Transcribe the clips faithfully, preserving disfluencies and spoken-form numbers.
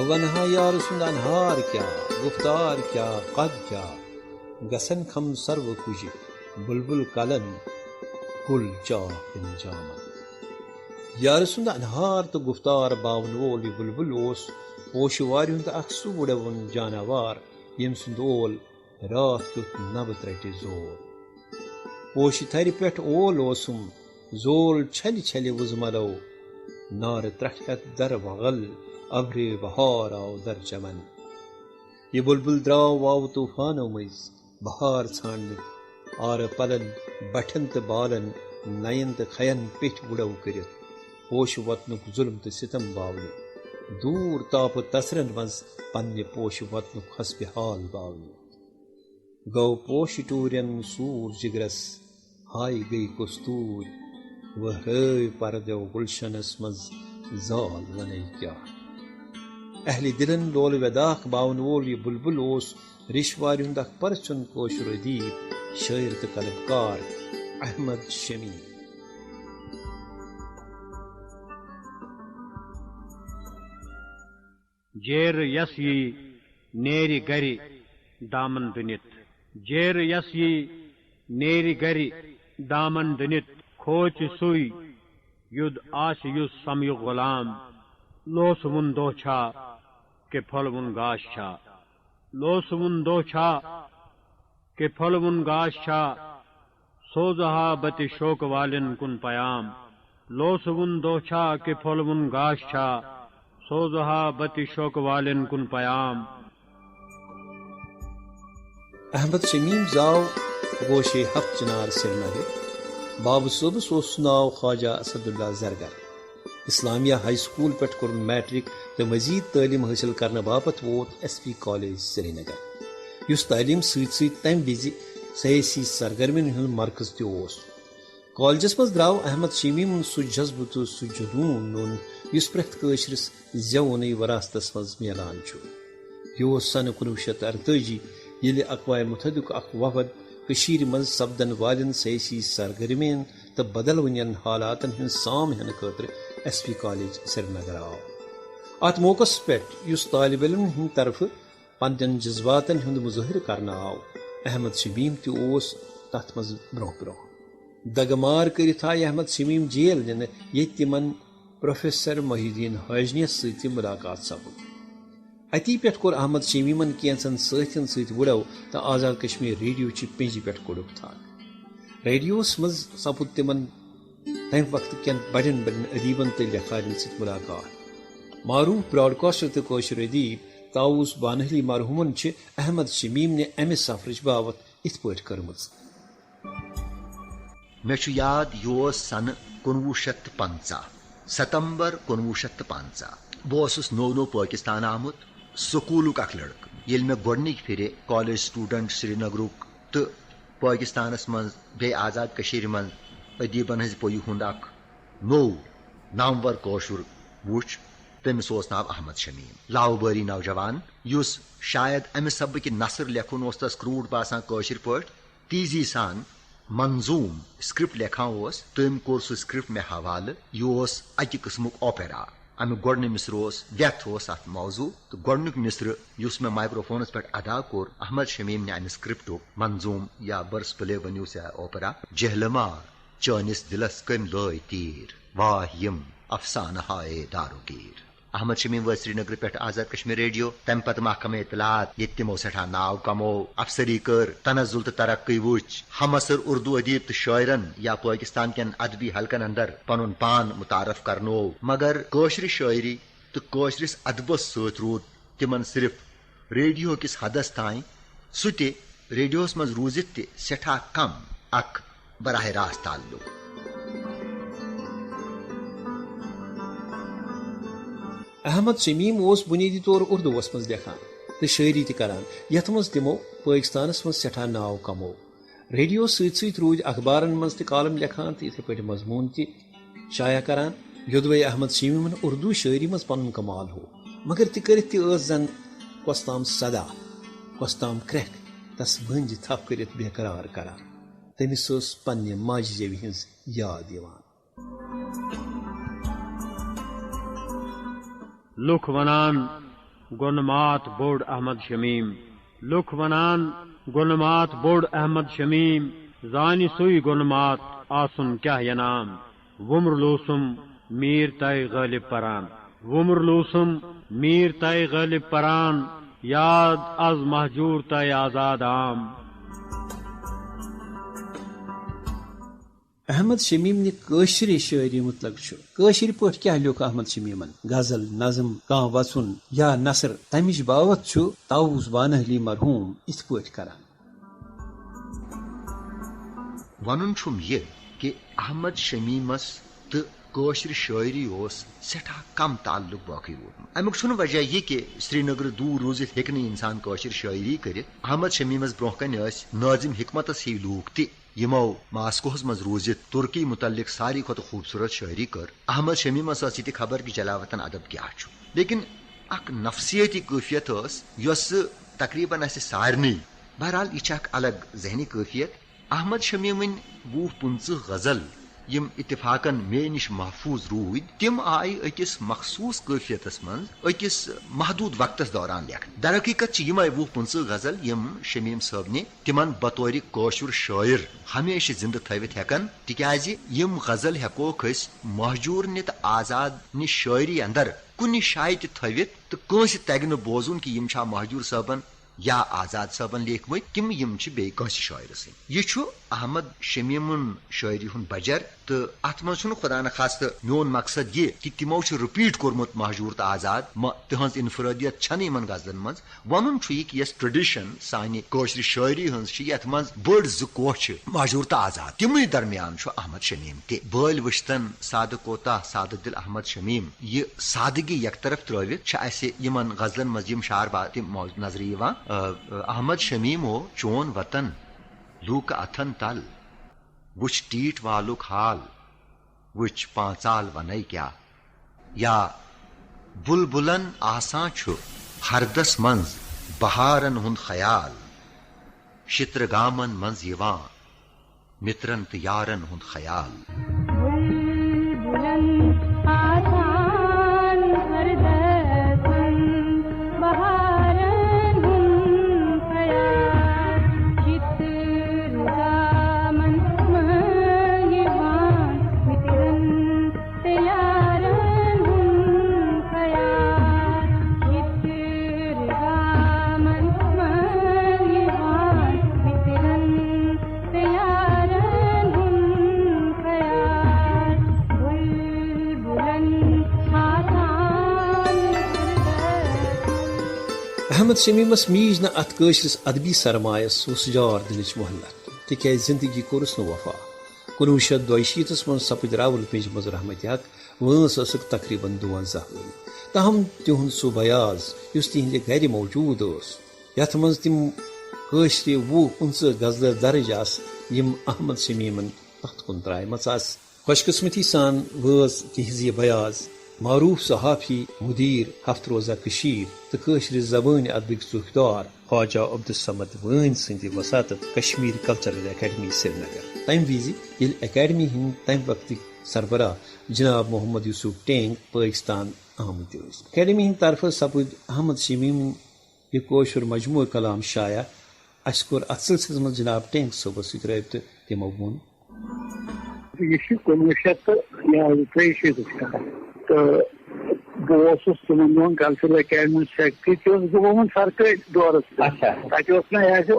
ونہا یار سُنٛد انہار کیٛاہ، گفتار کیٛاہ، قد کیٛاہ، گژھن کھم سرو کُجہِ، بلبل کلن، گُل چاکھ انجامن۔ یار سُنٛد انہار تہٕ گفتار باون وول یہِ بلبل اوس پوشہٕ وارِ ہُنٛد اکھ سُہ وُڑوُن جاناوار، ییٚمۍ سُنٛد اول راتھ کیُتھ نبہٕ ترٹہِ زور۔ پوشہِ تھرِ پٮ۪ٹھ اول اوسُم، زول چھلہِ چھلہِ وُزملو۔ نارٕ ترٹھ ہٮ۪تھ در وغل، ابرِ بہار آو در چمن۔ یہِ بُلبُل درٛاو واوٕ طوٗفانو مٔنٛزۍ، بہار ژھانٛڈنہِ۔ آرٕ پلن، بٹھٮ۪ن تہٕ بالن، نین تہٕ کھین پیٚٹھۍ وُڑو کٔرِتھ۔ پوشہٕ وطنُک ظُلم تہٕ سِتم باونہِ۔ دوٗر تاپہٕ تژرن منٛز پننہِ پوشہٕ وطنُک حسبِ حال باونہِ۔ گوٚو پوشہِ ٹوٗرٮ۪ن سوٗر جِگرس، ہاے گٔے کۄس توٗرۍ، وہرٲوۍ پردیو گُلشنس منٛز زال ونے کیٛاہ۔ اہلِ دِلن لولہٕ وٮ۪داکھ باون وول یہِ بُلبُل اوس ریشوارِ ہُنٛد اکھ پرژھیُن کٲشُر ادیٖب، شٲعر تہٕ قلمکار احمد شمیٖم۔ جیرٕ یس یی نیرِ گرِ دامن دٕنِتھ۔ جیرٕ یس یی نیرِ گرِ دامن دٕنِتھ۔ کھوژِ سُے یُد آسہِ یُس سمیُک غلام۔ لوسہٕ وُن دۄہ چھا کہِ پھۄلہٕ وُن گاش چھا؟ لوسہٕ وُن دۄہ چھا کہِ پھۄلہٕ وُن گاش چھا؟ سوزٕ ہا بہٕ تہِ شوقہٕ والٮ۪ن کُن پیام۔ لوسہٕ وُن دۄہ چھا کہِ پھۄلہٕ وُن گاش چھا؟ سوزٕ ہا بہٕ تہِ شوقہٕ والٮ۪ن کُن پیام۔ احمد شمیم زاو گوشے ہفت چنار سرینگر۔ بابہٕ صٲبس اوس ناو خواجہ اسد اللہ زرگر۔ اسلامیہ ہائی سکول پٮ۪ٹھ کوٚرُن میٹرک تہٕ مزید تعلیٖم حٲصِل کرنہٕ باپتھ ووت ایس پی کالج سرینگر، یُس تعلیٖم سۭتۍ سۭتۍ تَمہِ وِزِ سیٲسی سرگرمین ہُنٛد مرکز تہِ اوس۔ کالجس منٛز درٛاو احمد شمیٖمُن سُہ جذبہٕ تہٕ سُہ جنوٗن نوٚن، یُس پرٛٮ۪تھ کٲشرِس زیوُنٕے وراثتس منٛز میلان چھُ۔ یہِ اوس سنہٕ کُنوُہ شیٚتھ تہٕ ارتٲجی، ییٚلہِ اقوام متحدُک اکھ وفد کٔشیٖرِ منٛز سپدن والٮ۪ن سیٲسی سرگرمین تہٕ بدلوٕنٮ۪ن حالاتن ہٕنٛز سام ہٮ۪نہٕ خٲطرٕ ایس پی کالج سرینگر آو۔ اتھ موقعس پٮ۪ٹھ، یُس طالب علمن ہٕنٛدِ طرفہٕ پننٮ۪ن جذباتن ہُنٛد مظٲہرٕ کرنہٕ آو، احمد شمیٖم تہِ اوس تتھ منٛز برٛونٛہہ برٛونٛہہ۔ دگہٕ مار کٔرِتھ آیہِ احمد شمیٖم جیل نِنہٕ، ییٚتہِ تِمن پروفیسر محی الدین حاجنیس سۭتۍ تہِ مُلاقات سپُد۔ اتی پٮ۪ٹھ کوٚر احمد شمیٖمن کینٛژن سٲتھٮ۪ن سۭتۍ وُڑو تہٕ آزاد کشمیر ریڈیو چہِ پینجہِ پٮ۪ٹھ کوٚڑُکھ تھکھ۔ ریڈیوس منٛز سپُد تِمن تمہِ وقتہٕ کٮ۪ن بڑٮ۪ن بڑٮ۪ن ادیبن تہٕ لیکھارٮ۪ن سۭتۍ مُلاقات۔ معروٗف براڈکاسٹر تہٕ کٲشُر ادیب طاووس بانہلی مرحوٗمن چھِ احمد شمیٖم نہِ امہِ سفرٕچ باوتھ یِتھ پٲٹھۍ کٔرمٕژ۔ مےٚ چھُ یاد، یہِ اوس سنہٕ کُنوُہ شیٚتھ تہٕ پنٛژاہ، ستمبر کُنوُہ شیٚتھ تہٕ پنٛژاہ۔ بہٕ اوسُس نوٚو نوٚو پٲکِستان آمُت، سکوٗلُک اکھ لڑکہٕ۔ ییٚلہِ مےٚ گۄڈٕنِکۍ پھِرِ کالج سٹوڈنٹ سرینگرُک تہٕ پٲکِستانس منٛز بیٚیہِ آزاد کٔشیٖرِ منٛز ادیٖبن ہٕنٛزِ پوٚیہِ ہُنٛد اکھ نوٚو نامور کٲشُر وُچھ، تٔمِس اوس ناو احمد شمیٖم۔ لاوٕ بٲری نوجوان، یُس شاید امہِ سببہٕ کہِ نثر لیکھُن اوس تس کرٛوٗٹھ باسان کٲشِر پٲٹھۍ، تیزی سان منظوم اسکرپٹ لیکھان اوس، تٔمۍ کوٚر سُہ اسکرپٹ مےٚ حوالہٕ۔ یہِ اوس اکہِ قٕسمُک اوپیرا۔ امیُک گۄڈٕنیُک مصرٕ اوس ویتھ اوس اتھ موضوع، تہٕ گۄڈٕنیُک مصرٕ یُس مےٚ مائیکروفونس پٮ۪ٹھ ادا کوٚر، احمد شمیٖم نہِ امہِ اسکرپٹُک منظوم یا برس پلے ؤنِو سا اوپیرا۔ جہلما، چٲنِس دِلس کٔمۍ لٲے تیٖر، واہ یِم افسانہٕ ہائے داروگیٖر۔ احمد شمیٖم وٲتۍ سرینگرٕ پٮ۪ٹھ آزاد کشمیر ریڈیو، تمہِ پتہٕ محکمہٕ اطلاعات، ییٚتہِ تِمو سٮ۪ٹھاہ ناو کموو، افسری کٔر، تنزل تہٕ ترقی وٕچھ، ہم عصر اردو ادیب تہٕ شٲعرن یا پٲکستان کٮ۪ن ادبی حلقن اندر پنُن پان متعارف کرنوو۔ مگر کٲشرِ شٲعری تہٕ کٲشرِس ادبس سۭتۍ روٗد تِمن صرف ریڈیو کِس حدس تام، سُہ تہِ ریڈیوہس منٛز روٗزِتھ تہِ سٮ۪ٹھاہ کم اکھ براہ راست تعلق۔ احمد شمیٖم اوس بُنیٲدی طور اردوٗوس منٛز لیکھان تہٕ شٲعری تہِ کران، یتھ منٛز تِمو پٲکستانس منٛز سٮ۪ٹھاہ ناو کموو۔ ریڈیو سۭتۍ سۭتۍ روٗدۍ اخبارن منٛز تہِ کالم لیکھان تہٕ یِتھے پٲٹھۍ مضموٗن تہِ شایع کران۔ یوٚدوے احمد شمیٖمن اردو شٲعری منٛز پنُن کمال ہوو، مگر تہِ کٔرِتھ تہِ ٲس زن کۄس تام صدا، کۄس تام کرٛٮ۪کھ تس بٔنٛزۍ تھپھ کٔرِتھ بے قرار کران۔ تٔمِس ٲس پننہِ ماجہِ زٮ۪وِ ہٕنٛز یاد یِوان۔ لُکھ ونان، گۄنہٕ ماتھ بوٚڑ احمد شمیٖم۔ لُکھ ونان، گۄنہٕ ماتھ بوٚڑ احمد شمیٖم، زانہِ سُے گۄنہٕ ماتھ آسُن کیٛاہ ینام۔ وُمر لوٗسُم میٖر تاے غٲلب پران۔ وُمر لوٗسُم میٖر تاے غٲلب پران، یاد از مہجوٗر تاے آزاد آم۔ احمد شمیٖم نہِ کٲشرِ شٲعری متعلق چھُ۔ کٲشِر پٲٹھۍ کیٛاہ لیوٚکھ احمد شمیٖمن؟ غزل، نظم، کانٛہہ وژھُن یا نثر، تمِچ باوتھ چھُ طاووس بانہلی مرحوٗم یِتھ پٲٹھۍ کران۔ ونُن چھُم یہِ کہِ احمد شمیٖمس تہٕ کٲشرِ شٲعری اوس سٮ۪ٹھاہ کم تعلق باقٕے روٗدمُت۔ امیُک چھُنہٕ وجہ یہِ کہِ سرینگرٕ دوٗر روٗزِتھ ہیٚکہِ نہٕ انسان کٲشِر شٲعری کٔرِتھ۔ احمد شمیٖمس برونٛہہ کنہِ ٲسۍ نٲظِم حکمتس ہِوۍ لوٗکھ تہِ، یِمو ماسکوہس منٛز روٗزِتھ ترکی متعلق ساروی کھۄتہٕ خوٗبصوٗرت شٲعری کٔر۔ احمد شمیٖمس ٲس یہِ تہِ خبر کہِ جلاوطن ادب کیٛاہ چھُ، لیکن اکھ نفسیٲتی کٲفیت ٲس، یۄس تقریباً اسہِ سارنٕے، بہرحال، یہِ چھِ اکھ الگ ذہنی کٲفیت۔ احمد شمیٖمٕنۍ وُہ پٕنٛژٕہ غزل، یِم اتفاقاً مے نِش محفوٗظ روٗدۍ، تِم آیہِ أکِس مخصوٗص کٲفیتس منٛز أکِس محدوٗد وقتس دوران لیکھنہٕ۔ درحقیقت چھِ یِمے وُہ پٕنٛژٕہ غزل، یِم شمیٖم صٲبنہِ تِمن بطورِ کٲشُر شٲعر ہمیشہِ زِندٕ تھٲوِتھ ہٮ۪کن، تِکیازِ یِم غزل ہٮ۪کوکھ أسۍ مہجوٗرنہِ تہٕ آزادنہِ شٲعری اندر کُنہِ جایہِ تہِ تھٲوِتھ تہٕ کٲنٛسہِ تگہِ نہٕ بوزُن کہِ یِم چھا مہجوٗر صٲبن یا آزاد صٲبن لیکھمٕتۍ، تِم یِم چھِ بیٚیہِ کٲنٛسہِ شٲعرٕ سٕنٛدۍ۔ یہِ چھُ احمد شمیٖمُن شٲعری ہُنٛد بجر، تہٕ اتھ منٛز چھُنہٕ خدا نخواستہٕ میون مقصد یہِ کہِ تِمو چھُ رِپیٖٹ کوٚرمُت مہجوٗر تہٕ آزاد، مہ تِہنٛز انفرٲدیت چھنہٕ یِمن غزلن منٛز۔ ونُن چھُ یہِ کہِ یۄس ٹریڈیشن سانہِ کٲشرِ شٲعری ہٕنٛز چھِ، یتھ منٛز بٔڑ زٕ کوہ چھِ، مہجوٗر تہٕ آزاد، تِمنٕے درمیان چھُ احمد شمیٖم تہِ۔ بٲلۍ وٕچھتن سادٕ کوتاہ سادٕ دِل احمد شمیٖم۔ یہِ سادگی یکطرف ترٲوِتھ چھِ اسہِ یِمن غزلن منٛز یِم شعر با-، تہِ موج-، نظرِ یِوان۔ آ، آ، احمد شمیٖمو چون وطن لوٗکہٕ اتھن تل، وٕچھ ٹیٖٹھ والُک حال، وٕچھ پانٛژال ونے کیٛاہ۔ یا بُلبُلن آسان چھُ ہردس منٛز بہارن ہُنٛد خیال، شِترٕ گامن منٛز یِوان مِترن تہٕ یارن ہُنٛد خیال۔ بُلبُلن آسان ہردس منٛز بہارن ہُنٛد خیال، شِترٕ گامن منٛز یِوان مِترن تہٕ یارن ہُنٛد خیال، شِترٕ گامن منٛز یِوان مِترن تہٕ یارن ہُنٛد خیال، بُلبُلن آسان ہردس۔ احمد شمیٖمس میٖج نہٕ اتھ کٲشرِس ادبی سرمایس سُہ سُجار دِنٕچ مۄہلت، تِکیازِ زندگی کوٚرُس نہٕ وفا۔ کُنوُہ شیٚتھ دۄیہِ شیٖتس منٛز سپٕدۍ راول پنجہِ منٛز رحمت حق، وٲنٛس ٲسٕکھ تقریباً دُوَنزاہ ؤری۔ تاہم تِہُنٛد سُہ بیاض، یُس تِہنٛدِ گرِ موجود اوس، یتھ منٛز تِم کٲشرِ وُہ پٕنٛژٕہ غزلہٕ درٕج آسہٕ، یِم احمد شمیٖمن پتھ کُن ترٛایمژٕ آسہٕ۔ خۄش قسمتی سان وٲژ تِہنٛز یہِ بیاض معروف صحافی، مدیر ہفتہٕ روزہ کٔشیٖر تہٕ کٲشرِ زبٲنۍ ادبٕکۍ ژوٗکھدار خواجہ عبدالصمد وٲنۍ سٕنٛدِ وساطت کشمیر کلچرل اکیڈمی سرینگر۔ تمہِ وِزِ ییٚلہِ اکیڈمی ہٕنٛدۍ تمہِ وقتٕکۍ سربراہ جناب محمد یوسف ٹینگ پٲکستان آمٕتۍ ٲسۍ۔ اکیڈمی ہٕنٛدِ طرفہٕ سپٕدۍ احمد شمیٖمٕنۍ یہِ کٲشُر مجموعہ کلام شایع۔ اسہِ کوٚر اتھ سلسلس منٛز جناب ٹینگ صٲبس سۭتۍ رٲبطہٕ، تِمو ووٚن۔ یہِ چھُ کُنوُہ شیٚتھ تہٕ یہِ حظ ترٛیہِ شیٖتھ کتھ۔ تہٕ بہٕ اوسُس تِمن دۄہن کلچرل اکیڈمی ہُنٛد سیکرٹری تہِ اوسُس بہٕ گوٚمُت سرکٲرۍ دورس پٮ۪ٹھ۔ اچھا۔ تتہِ اوس مےٚ یہِ حظ یہِ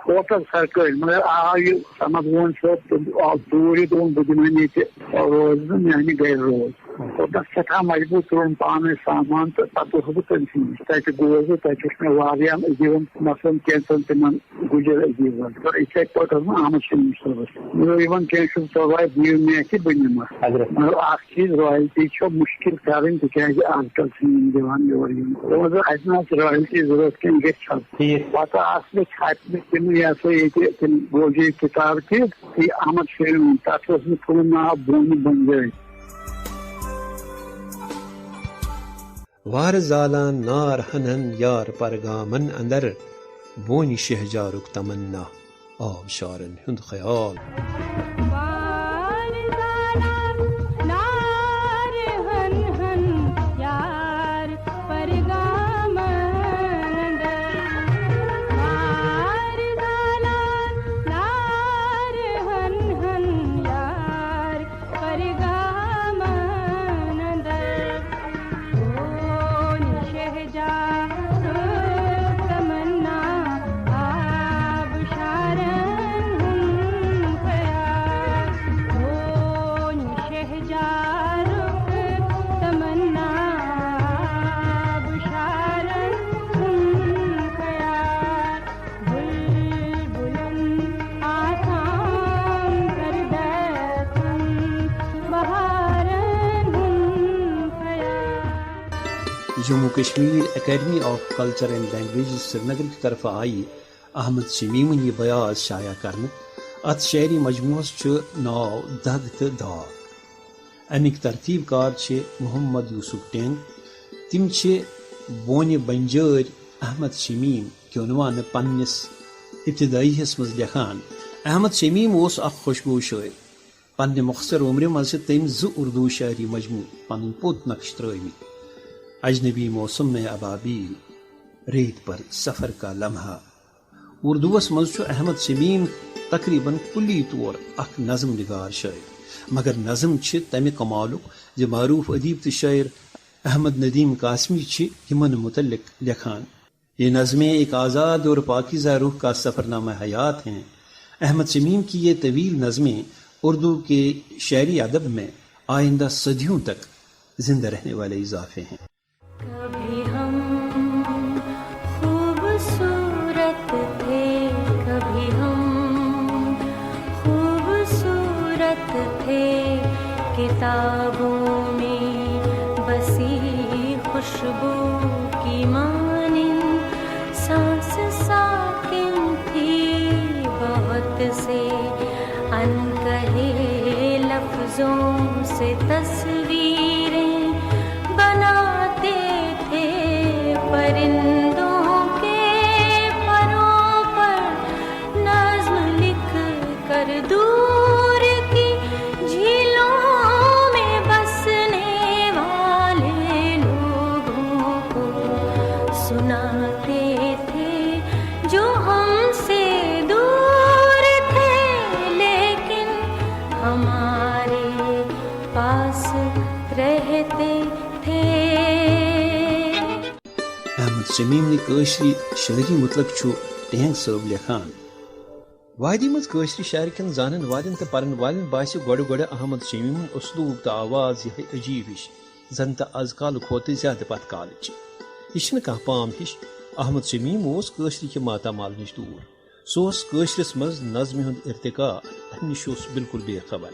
ہوٹل سرکٲرۍ، مگر آو یہِ صمد وون صٲب تہٕ آو توٗرۍ، دوٚپُن بہٕ دِمہٕ ہا ییٚتہِ روزٕ نہٕ میانہِ گرِ روز۔ کوٚر تَتھ سٮ۪ٹھاہ مجبوٗر، ترٛووُم پانَے سامان تہٕ پَتہٕ اوسُس بہٕ تٔمۍ سٕے نِش۔ تَتہِ گوس بہٕ، تَتہِ وٕچھ مےٚ واریاہَن عجیٖبَن، مثلاً کینٛژَن تِمَن گُجر عجیٖبَن۔ تہٕ یِتھَے پٲٹھۍ اوس مےٚ احمد شمیٖم صٲبَس۔ مےٚ دوٚپ، یِمَن کینٛہہ چھُنہٕ پَرواے، دِیِو مےٚ اَتھِ، بہٕ نِمہٕ۔ حضرت۔ مگر اَکھ چیٖز، رایلٹی چھےٚ مُشکِل کَرٕنۍ، تِکیٛازِ آز کَل چھِنہٕ یِم دِوان یورٕ یِم۔ دوٚپمَس، اَسہِ نہ حظ چھِ رایلٹی ضوٚرَتھ کینٛہہ، گژھِ حظ۔ ٹھیٖک۔ پَتہٕ آسہٕ مےٚ چھاپہِ مٕتۍ تِم، یہِ ہسا ییٚتہِ تِم گوجے کِتاب تہِ، یہِ احمد شیرین، تَتھ اوس مےٚ تھوٚومُت ناو بونہِ بنجٲرۍ۔ وارٕ زالان نار ہنہن یار پرگامن اندر، بونہِ شہجارُک تمنا آبشارن ہُنٛد خیال۔ وارٕ زالان نار ہنہن یار پرگامن Jammu Kashmir academy of culture and languages Srinagar کہِ طرفہٕ آیہِ احمد شمیمن یہِ بیاض شایع کرنہٕ۔ اتھ شعری مجموعس چھُ ناو دگ تہٕ داغ۔ امیِکۍ ترتیب کار چھِ محمد یوسف ٹینگ۔ تِم چھِ بونہِ بنجٲرۍ احمد شمیم کہِ عنوانہٕ پننِس ابتدٲییس منٛز لیکھان۔ احمد شمیم اوس اکھ خوشگوٗ شٲعر۔ پننہِ مۄخصر عمرِ منٛز چھِ تٔمۍ زٕ اردو شعری مجموعہٕ پنٕنۍ پوٚت نقش ترٲومٕتۍ۔ اجنبی موسم میں ابابیل، ریت پر سفر کا لمحہ۔ اردوس منٛز چھُ احمد شمیم تقریباً کُلی طور اکھ نظم نگار شٲعر، مگر نظم چھِ تمہِ کمالُک زِ معروف ادیب تہٕ شٲعر احمد ندیم قاسمی چھِ یِمن متعلق لیکھان۔ یہ نظمیں ایک آزاد اور پاکیزہ روح کا سفرنامہ حیات ہیں۔ احمد شمیم کی یہ طویل نظمیں اردو کے شعری ادب میں آئندہ صدیوں تک زندہ رہنے والے اضافے ہیں۔ کبھی ہم خوبصورت تھے، کبھی ہم خوبصورت تھے، کتابوں میں بسی خوشبو کی مانند سانس ساکن تھی۔ بہت سے ان کہے لفظوں سے تصویریں بناتے تھے، پرندوں کے پروں پر نظم لکھ کر دور کی جھیلوں میں بسنے والے لوگوں کو سناتے تھے، جو ہم سے دور تھے لیکن ہمارے پاس رہتے تھے۔ احمد شمیمنہِ کٲشرِ شٲعری متعلق چھُ ٹینگ صٲب لیکھان۔ وادی منٛز کٲشرِ شعرٕ کٮ۪ن زانن والٮ۪ن تہٕ پرن والٮ۪ن باسہِ گۄڈٕ گۄڈٕ احمد شمیمن اسلوب تہٕ آواز یِہے عجیب ہِش، زن تہٕ از کالہٕ کھۄتہٕ زیادٕ پتھ کالٕچ۔ یہِ چھِنہٕ کانٛہہ پام ہِش۔ احمد شمیم اوس کٲشرِ کہِ ماتامال نِش دوٗر۔ سُہ اوس کٲشرِس منٛز نظمہِ ہُنٛد ارتقا، امہِ نِش اوس بالکل بے خبر۔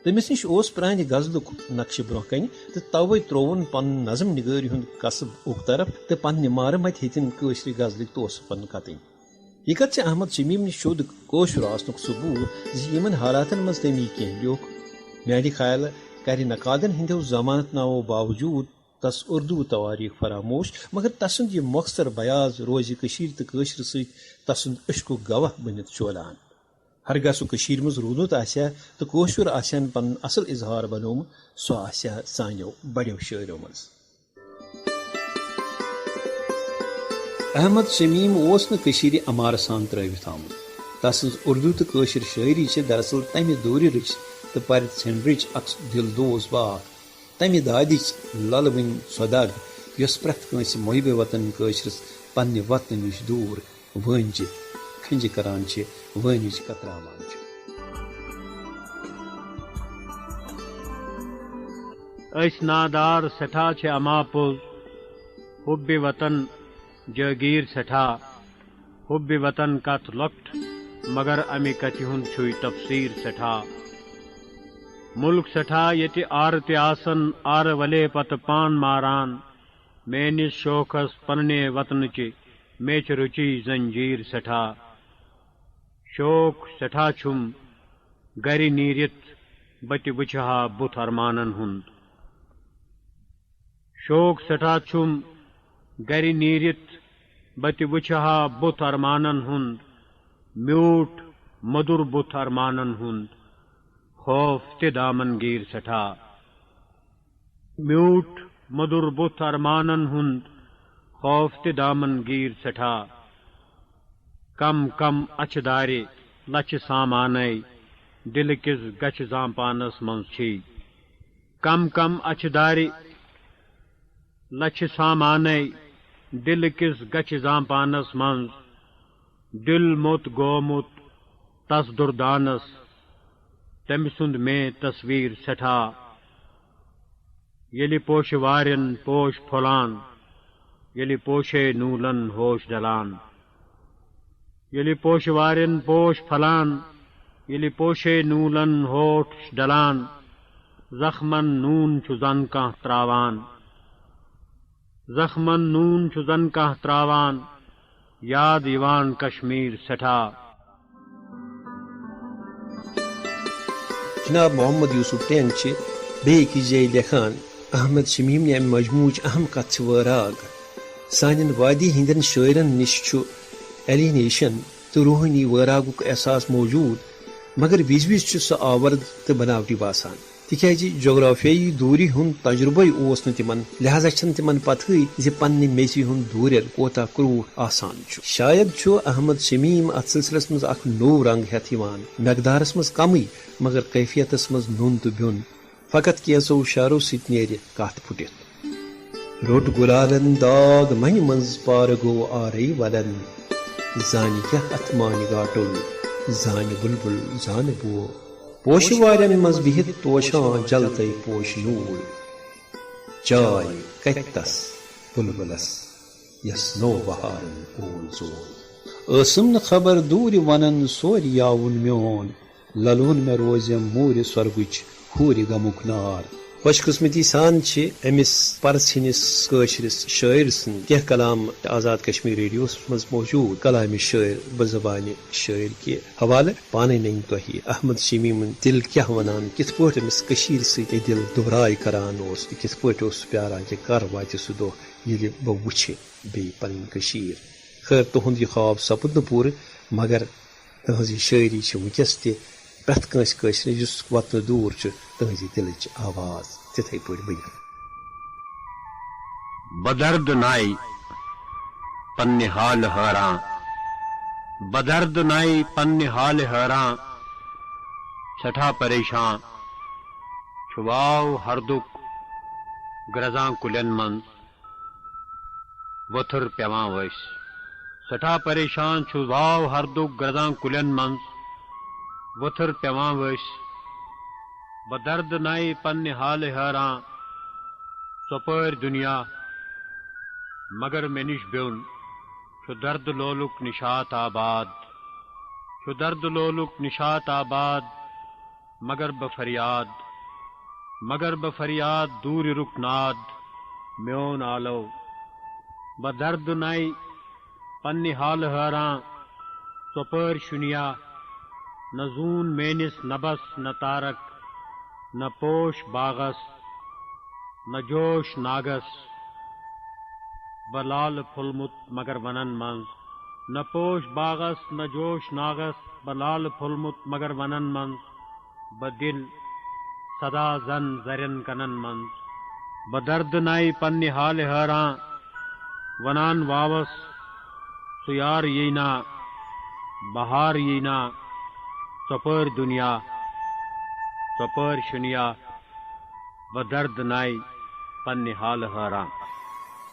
تٔمِس نِش اوس پرانہِ غزلُک نقشہٕ برونٛہہ کنہِ تہٕ توے ترووُن پنُن نظم نگٲرۍ ہُنٛد کسب اُک طرف تہٕ پننہِ مارٕ متہِ ہیٚتِن کٲشرِ غزلٕکۍ توسہٕ فن کتٕنۍ۔ یہِ کتھ چھِ احمد شمیمنہِ شوٚد کٲشُر آسنُک ثبوت زِ یِمن حالاتن منٛز تٔمۍ یہِ کینٛہہ لیوٚکھ۔ میانہِ خیالہٕ کرِ نقادن ہٕنٛدیو ضمانت نامو باوجود تس اردو توٲریخ فراموش، مگر تسُنٛد یہِ مۄخصر بیاض روزِ کٔشیٖرِ تہٕ کٲشرِ سۭتۍ تسُنٛد عشقُک گواہ بٔنِتھ شولان۔ ہرگاہ سُہ کٔشیٖرِ منٛز روٗدمُت آسہِ ہا تہٕ کٲشُر آسہِ ہن پنُن اصل اظہار بنوومُت، سُہ آسہِ ہا سانیو بڑیو شٲعرو منٛز۔ احمد شمیم اوس نہٕ کٔشیٖرِ عمارٕ سان ترٲوِتھ آمُت۔ تسٕنٛز اردو تہٕ کٲشِر شٲعری چھِ دراصل تمہِ دورِ رٕچھ تہٕ پرِ ژھٮ۪نرٕچ اکھ دِل دوس باکھ، تمہِ دادِچ للوٕنۍ سۄ دگ، یۄس پرٛٮ۪تھ کٲنٛسہِ محبِ وطن کٲشرِس پننہِ وطنہٕ نِش دوٗر وٲنجہِ کھنجہِ کران چھِ، وٲنِج کتراوان چھِ۔ أسۍ نادار سٮ۪ٹھاہ چھِ اما پوٚز، حُبہِ وطن جٲگیٖر سٮ۪ٹھاہ۔ حُبہِ وطن کتھ لۄکٹ، مگر امہِ کتھِ ہُنٛد چھُے تفسیٖر سٮ۪ٹھاہ۔ مُلک سٮ۪ٹھاہ ییٚتہِ آرٕ تہِ آسن، آرٕ ولے پتہٕ پان ماران۔ میٲنِس شوخس پننہِ وطنٕچہِ میچھِ رُچی زنجیٖر سٮ۪ٹھاہ۔ شوق سٮ۪ٹھاہ چھُم گرِ نیٖرِتھ بہٕ تہِ وٕچھِ ہا بُتھ ارمانن ہُنٛد۔ شوق سٮ۪ٹھاہ چھُم گرِ نیٖرِتھ بہٕ تہِ وٕچھِ ہا بُتھ ارمانن ہُنٛد، میوٗٹھ مٔدُر بُتھ ارمانن ہُنٛد، خوف تہِ دامن گیٖر سٮ۪ٹھاہ۔ میوٗٹھ مٔدُر بُتھ ارمانن ہُنٛد، خوف تہِ دامن گیٖر سٮ۪ٹھاہ۔ کم کم اچھِ دارِ لچھِ سامانے دِلہٕ کِس گچھِ زامپانس منٛز چھی۔ کم کم اچھِ دارِ لچھِ سامانے دِلہٕ کِس گچھِ زامپانس منٛز۔ دِل موٚت گومُت تس دُردانس، تٔمۍ سُنٛد مے تصویٖر سٮ۪ٹھاہ۔ ییٚلہِ پوشہٕ وارٮ۪ن پوش پھۄلان، ییٚلہِ پوشے نوٗلن ہوش ڈلان۔ ییٚلہِ پوشہٕ وارٮ۪ن پوش پھۄلان، ییٚلہِ پوشے نوٗلن ہوش ڈلان، زخمن نوٗن چھُ زن کانٛہہ تراوان۔ زخمن نوٗن چھُ زن کانٛہہ تراوان، یاد یِوان کشمیر سٮ۪ٹھاہ۔ جناب محمد یوسف ٹینگ چھِ بیٚیہِ أکِس جایہِ لیکھان، احمد شمیمنہِ امہِ مجموعٕچ اہم کتھ چھِ وٲراگ۔ سانٮ۪ن وادی ہٕنٛدٮ۪ن شٲعرن نِش چھُ alienation تہٕ روحٲنی وٲراگُک احساس موجود، مگر وِزِ وِزِ چھُ سُہ آورد تہٕ بناوٹی باسان۔ تِکیازِ جغرافیٲیی دوٗری ہُنٛد تجربے اوس نہٕ تِمن، لہذا چھنہٕ تِمن پتہٕے زِ پننہِ میژِ ہُنٛد دوٗرٮ۪ر کوتاہ کرٛوٗٹھ آسان چھُ۔ شاید چھُ احمد شمیم اتھ سلسلس منٛز اکھ نوٚو رنگ ہٮ۪تھ یِوان، مقدارس منٛز کمٕے، مگر کیفیتس منٛز نوٚن تہٕ بیوٚن۔ فقط کینٛژو شعرو سۭتۍ نیرِ کتھ پھُٹِتھ۔ روٚٹ گُلالن داغ منہِ منٛز پارٕ گوٚو آرے ولن۔ زانہِ کیٛاہ اتھ مانہِ گاٹُل، زانہِ بُلبُل زانہِ بو۔ پوشہٕ وارٮ۪ن منٛز بِہِتھ توشان جلتے پوشہٕ نوٗل۔ چاے کتہِ تس بُلبُلس یس نوٚو بہارن اول زول۔ ٲسٕم نہٕ خبر دوٗرِ ونان سورِ یاوُن میون، للوُن مےٚ روزٮ۪م موٗرِ سۄرگٕچ حوٗرِ غمُک نار۔ خوش قسمتی سان چھِ أمِس پرژھنِس کٲشرِس شٲعر سٕنٛدۍ کینٛہہ کلام آزاد کشمیر ریڈیوس منٛز موجود۔ کلامِ شٲعر بہٕ زبانہِ شٲعر کہِ حوالہٕ پانے ننہِ تۄہہِ احمد شمیمُن دِل کیٛاہ ونان، کِتھ پٲٹھۍ أمِس کٔشیٖرِ سۭتۍ یہِ دِل دُبراے کران اوس تہٕ کِتھ پٲٹھۍ اوس سُہ پیاران کہِ کر واتہِ سُہ دۄہ ییٚلہِ بہٕ وٕچھِ بیٚیہِ پنٕنۍ کٔشیٖر۔ خٲر، تُہُنٛد یہِ خواب سپُد نہٕ پوٗرٕ، مگر تہنٛز یہِ شٲعری چھِ وٕنکیٚس تہِ پرٛٮ۪تھ کٲنٛسہِ کٲشرِس، یُس وطنہٕ دوٗر چھُ، تہنٛزِ دِلٕچ آواز تِتھے پٲٹھۍ بٔنِتھ۔ بدرد نائی پننہِ حالہٕ حٲران، بدرد نائی پننہِ حالہٕ حٲران، سٮ۪ٹھاہ پریشان چھُ واو ہردُک گرٛزان کُلٮ۪ن منٛز۔ وۄتھُر پٮ۪وان ؤسۍ۔ سٮ۪ٹھاہ پریشان چھُ واو ہردُک گرٛزان کُلٮ۪ن منٛز وۄتھُر پٮ۪وان ؤسۍ۔ بہٕ دردٕ نَے پننہِ حالہِ حٲران۔ ژۄپٲرۍ دُنیا، مگر مےٚ نِش بیوٚن چھُ دردٕ لولُک نِشاط آباد۔ چھُ دردٕ لولُک نِشاط آباد۔ مگر بہٕ فریاد، مگر بہٕ فریاد دوٗرِ رُک ناد میون آلو۔ بہٕ دردٕ نَے پننہِ حالہٕ حٲران، ژۄپٲرۍ شُنیا، نہ زوٗن میٲنِس نبس نہ تارک، نہ پوش باغس، نہ جوش ناگس۔ بہٕ لالہٕ پھوٚلمُت مگر ونن منٛز، نہ پوش باغس نہ جوش ناگس۔ بہٕ لالہٕ پھوٚلمُت مگر ونن منٛز، بہٕ دِل سدا زن زرٮ۪ن کنن منٛز۔ بہٕ دردٕ نَے پننہِ حالہِ حٲران، ونان واوس، سُہ یار یی نا، بہار یی نا، ژۄپٲرۍ دُنیا، ژۄپٲرۍ شُنیا۔ بہٕ دردٕ نَے پننہِ حالہٕ حٲران۔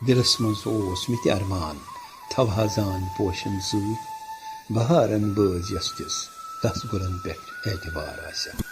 دِلس منٛز اوس مےٚ تہِ ارمان، تھاوہا زان پوشن سۭتۍ بہارن بٲز، یۄس تِس تس گُلن پٮ۪ٹھ اعتبار آسہِ۔